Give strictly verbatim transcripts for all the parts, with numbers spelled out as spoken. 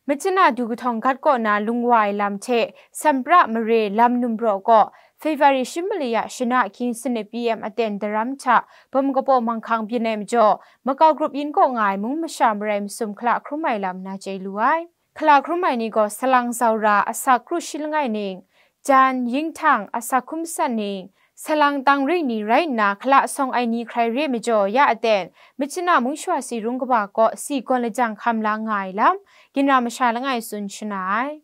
Machana du kahtawng gat kaw na lung wa ai lam hte Sampra mare lam numraw kaw February shi mali ya shana hkying sanit P M aten daram hta bawm kabaw manghkang byin ai majaw, makau grup yin kaw nga ai mung masha marai masum hkala hkrum ai lam na chye lu ai. Hkala hkrum ai ni gaw salang zaura, asak kru shi langai ning, jan, yinghtang, asak hkum san ning, salang tang ring ni rai nna, hkala sawng ai ni hkrai re majaw ya aten, machana mung shawa si rung kaba kaw si gawn lajang hkam la nga ai lam, ginra masha langai tsun shana ai.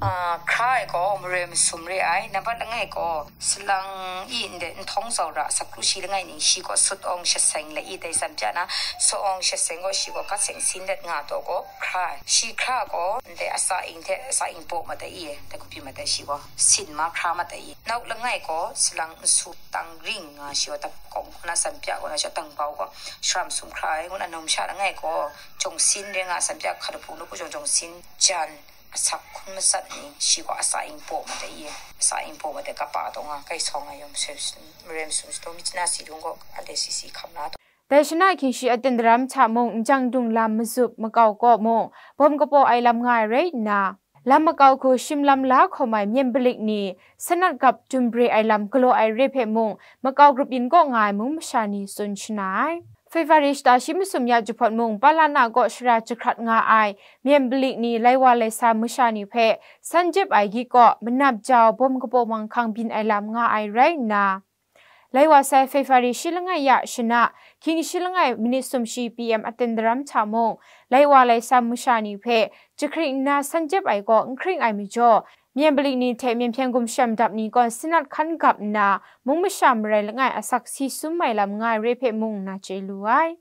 Ah, hkra ai gaw mare masum re ai, nambat langai gaw salang i ndai nhtawng zaura, asak kru shi langai ning shi gaw sut awng shaseng lai i, dai san pya na, sut awng shaseng gaw shi gaw gat seng sin dat nga taw gaw hkra ai. Shi hkra gaw ndai asa ing hte asa ing baw matai i, dai kupi matai shi gaw sin ma hkra matai i. Nau langai gaw salang nsu tang ring nga shi gaw, dap kawng kaw na san pya kaw na shi tang bau gaw sharam sum hkra ai, ngu na num sha langai gaw jawng sin re nga san pya hkalapu nu ku jawng jawng sin jan asak hkun masat ni shi gaw asa ing baw matai i, asa ing baw matai kapa taw nga, kai sawng ai yawng masum, mare masum shi taw, machana si rung gaw ale si si hkam na taw. Dai shana hkying shi aten daram hta mung, njang dung lam mazup makau kaw mung, bawm kabaw ai lam nga ai rai nna, lam makau hku shim lam la hkawm ai myen balik ni, sanat gap dum bre ai lam galaw ai re hpe mung, makau grup yin kaw nga ai mung masha ni tsun shana ai. February shata shi masum ya jahpawt mung, Palana kaw shara jahkrat nga ai myen balik ni, lai wa lai sa masha ni hpe san jep ai gyi kaw manap jau bawm kabaw manghkang byin ai lam nga ai rai nna, lai wa sai February shi langai ya shana, hkying shi langai minit sum shi P M aten daram hta mung, lai wa lai sa masha ni hpe jahkring nna san jep ai kaw n hkring ai majaw, myen balik ni hte myen hpyen gumshem dap ni gaw sanat hkan gap nna, mung masha marai langai asak si sum ai lam nga ai re hpe mung na chye lu ai.